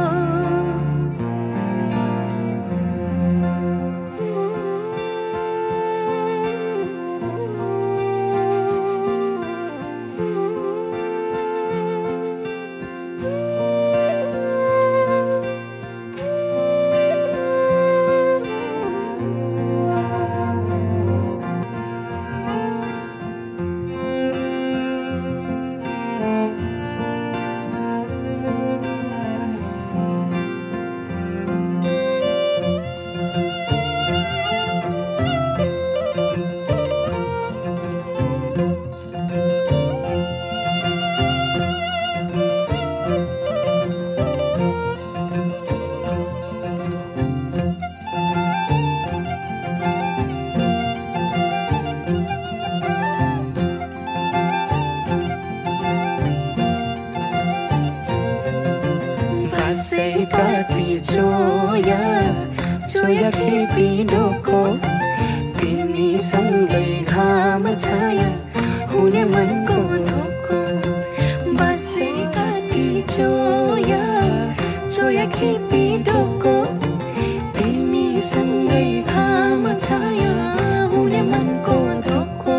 बासै काटी चोया चोया खेपी डोको तिमीसँगै घाम छाया हुने मनको धोको बासै काटी चोया चोया खेपी डोको तिमीसँगै घाम छाया हुने मनको धोको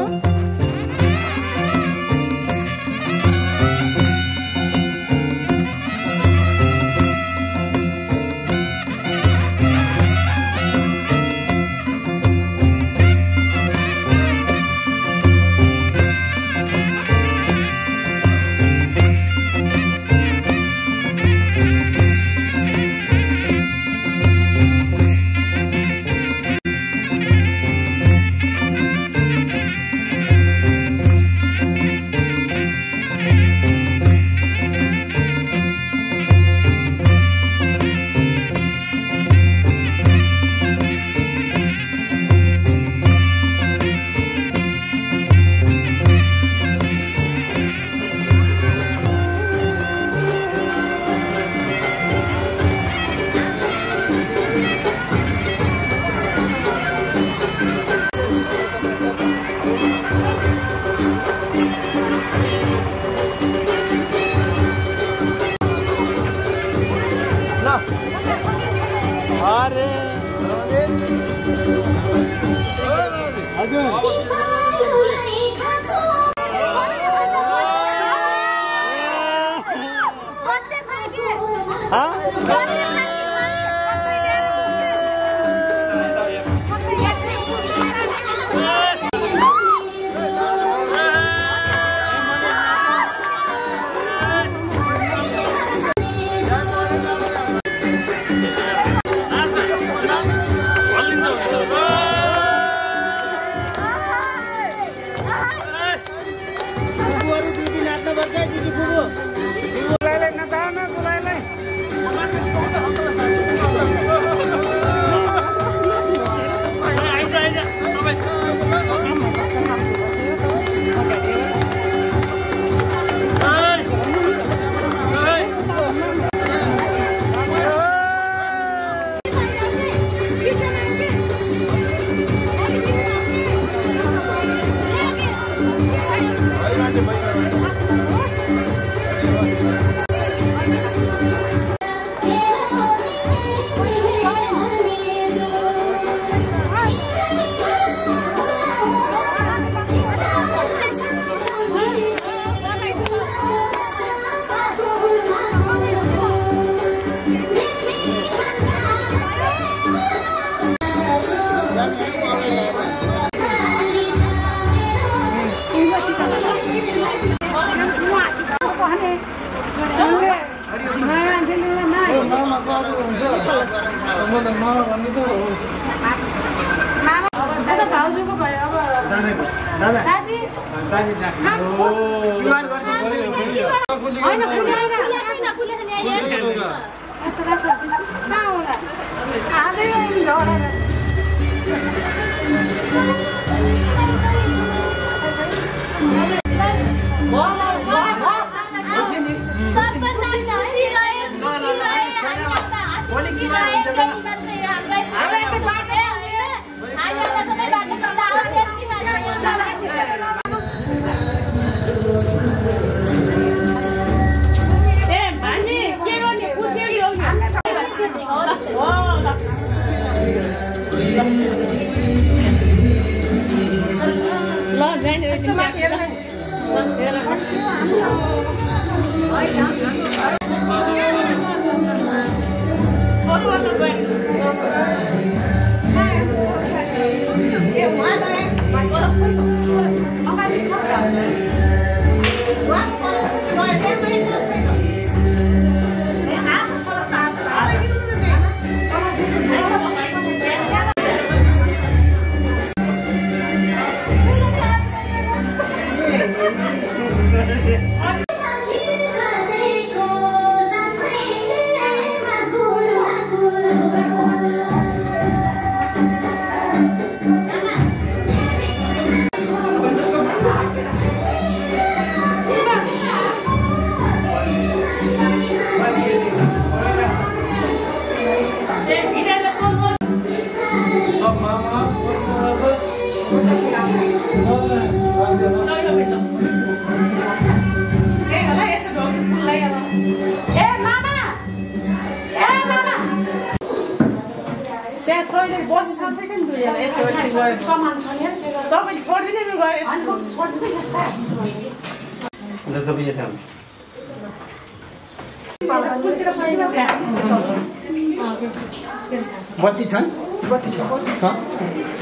बत्ती छन् बत्ती छ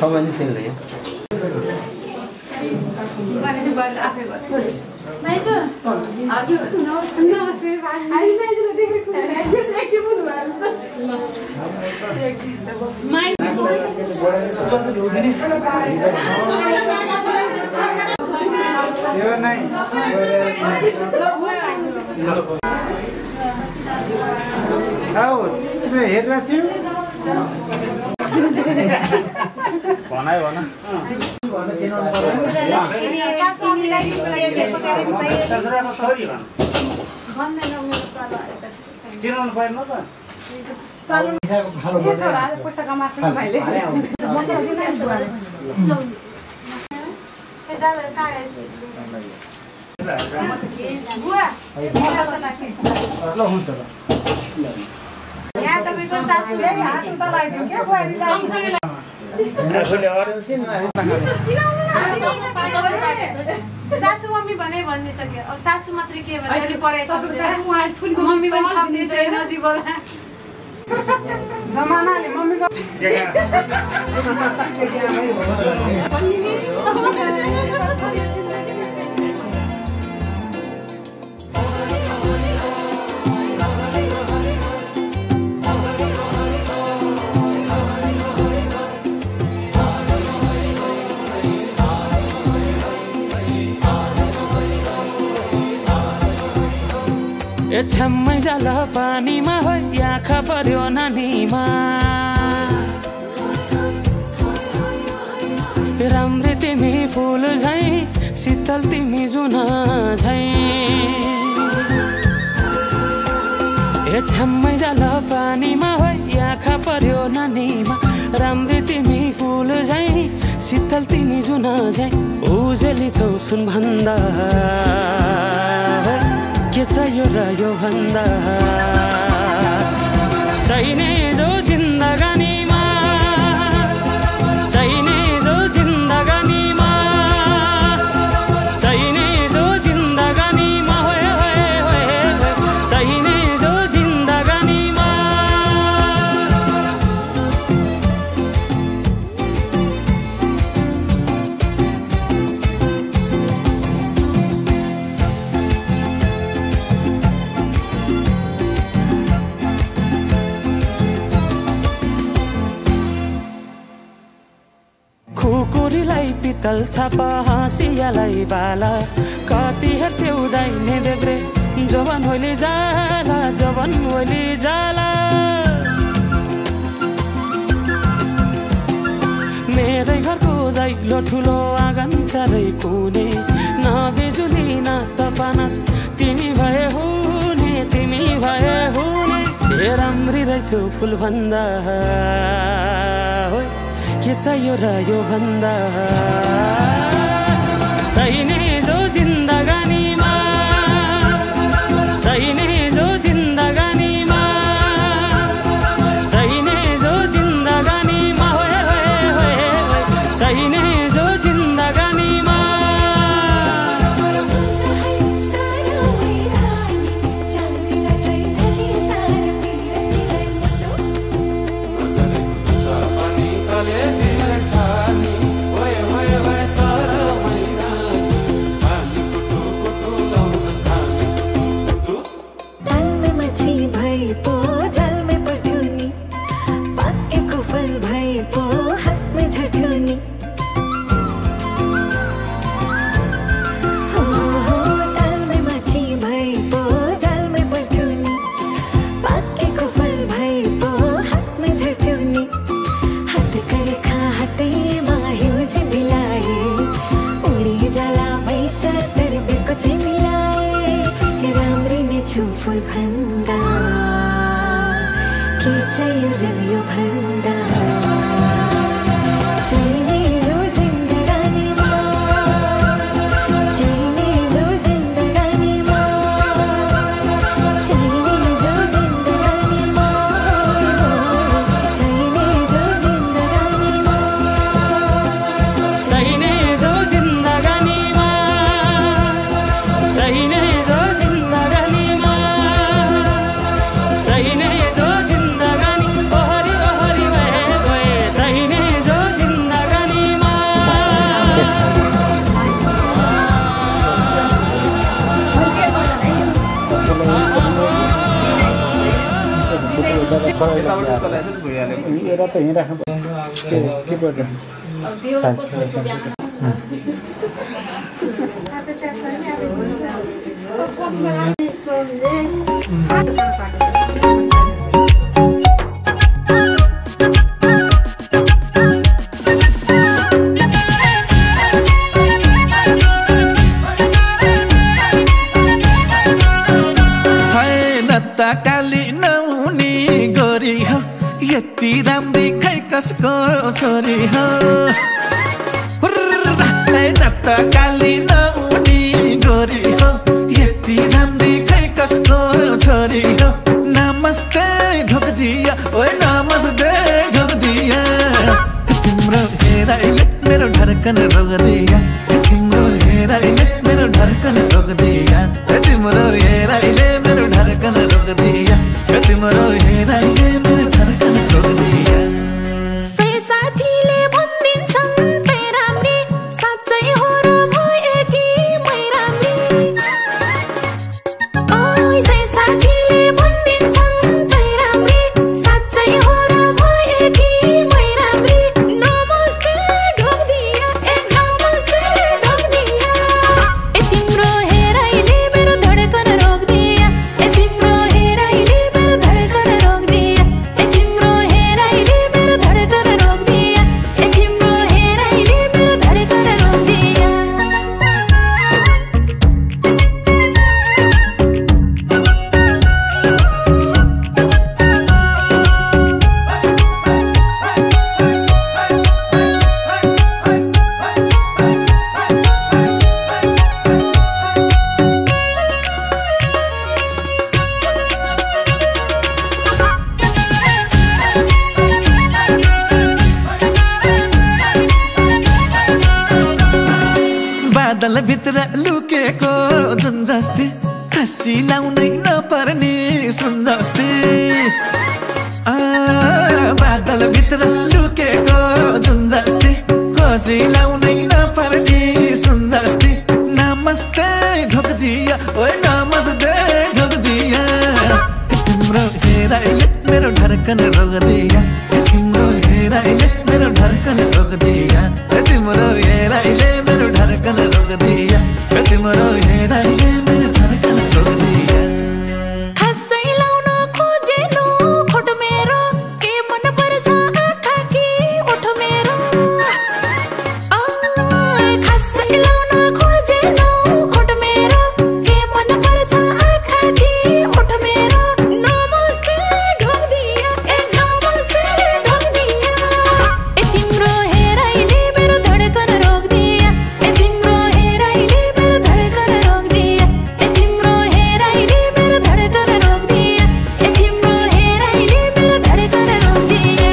भने त्यसले हेर्दा छु भनाइ भन चिनाउनु पाएन त पैसा कमाएको भाइले ल हुन्छ ल यहाँ तपाईको सासूले हात उता लगाइदियो के बुहारीलाई सासू मम्मी भने भनिसक्यो अब सासू मात्रै के भने अलि पढाइ सक्दैन मम्मी पनि थप्दिन्छ नजिक होला जमानाले मम्मीको छम्मै जाल पानीमा हो आँखा पर्यो नानीमा राम्री तिमी फुल झै शीतल तिमी जुन झै छम्मै जाल पानीमा हो आँखा पर्यो नानीमा राम्री तिमी फुल झै शीतल तिमी जुन झै उजेली छौ सुन भन्दा के चाहियो र यो भन्दा चाहिने जो जिन्दगानीमा चाहिने जो जिन्दगानीमा चाहिने जो जिन्दगानीमा होए होए होए चाहिने जो जिन्दगानीमा खुकुरीलाई पितल छापा हाँसियालाई बाला कति हेर्छे उदाइने देब्रे जवान होली जाला जवान होली जाला मेरै घरको दैलो ठुलो आँगन चारै कुने न बिजुली न त पानस तिमी भए हुने तिमी भए हुने हे राम्री रहेछौ फुल भन्दा के चाहियो र यो भन्दा चाहिने जो जिन्दगानीमा चाहिने जो जिन्दगानीमा चाहिने जो जिन्दगानीमा होए होए होए चाहिने जो जिन्दगानीमा फुल भन्दा के चाहियो र यो भन्दा चाहिने जो जिन्दगानीमा चाहिने जो जिन्दगानीमा चाहिने जो जिन्दगानीमा चाहिने जो जिन्दगानीमा चाहिने जो जिन्दगानीमा चाहिने जो चाहिने जो जिन्दगानी ओहरी ओहरी भए गए चाहिने जो जिन्दगानीमा कसको छोरी हो नत्ता काली नहुनी गोरी हो यति राम्री खै कसको छोरी हो नमस्ते ढोक दिया ओए नमस्ते ढोक दिया तिम्रो हेराइले मेरो धडकन रोक दिया तिम्रो हेराइले मेरो धड्कन रोक्दिया तिम्रो हेराइले मेरो धड्कन रोक्दिया तिम्रो हेराइले मेरो धड्कन रोक्दिया साथीले भन्दिन्छन् तै राम्री साँच्चै हो र भए कि मै राम्री ओइ साथीले भन्दिन्छन् तै राम्री साँच्चै हो र भए कि मै राम्री नमस्ते ढोक्दिया नमस्ते ढोक्दिया तिम्रो हेराइले मेरो धड्कन रोक्दिया तिम्रो हेराइले मेरो धड्कन रोक्दिया तिम्रो हेराइले मेरो धड्कन रोक्दिया तिम्रो हेराइले मेरो धड्कन रोक्दिया बादल भित्र लुकेको जुन जस्तै खसी लाउनै नपर्ने सुन जस्तै बादल भित्र लुकेको जुन जस्तै खसी लाउनै नपर्ने सुन जस्तै नमस्ते ढोक्दिया ओए नमस्ते ढोक्दिया तिम्रो हेराइले मेरो धड्कन रोक्दिया तिम्रो हेराइले मेरो धड्कन रोक्दिया तिम्रो हेराइले मेरो धड्कन रोक्दिया तिम्रो हेराइले मेरो धड्कन रोक्दिया खासै लाउन खोजेनु खोट मेरो के मन पर्छ आँखा कि ओठ मेरो खासै लाउन खोजेनु खोट मेरो के मन पर्छ आँखा कि ओठ मेरो नमस्ते ढोक्दिया नमस्ते ढोक्दिया तिम्रो हेराइले मेरो धड्कन रोक्दिया तिम्रो हेराइले मेरो धड्कन रोक्दिया तिम्रो हेराइले मेरो धड्कन रोक्दिया तिम्रो हेराइले मेरो धड्कन रोक्दिया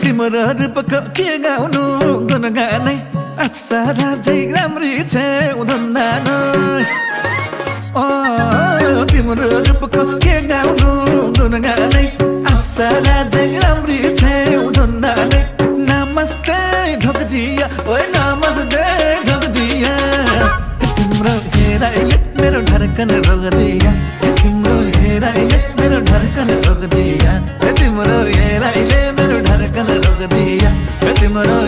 तिम्रो रूपको के गाउनु गुनगानै अप्सरा झै राम्री छेउ धन्दानो तिम्रो रूपको के गाउनु गुनगानै अप्सरा झै राम्री छेउ धन्दानै नमस्ते ढोक्दिया ओए नमस्ते ढोक्दिया तिम्रो हेराइले मेरो धड्कन रोक्दिया तिम्रो हेराइले मेरो धड्कन रोक्दिया तिम्रो हेराइले मेरो धड्कन रोक्दिया तिम्रो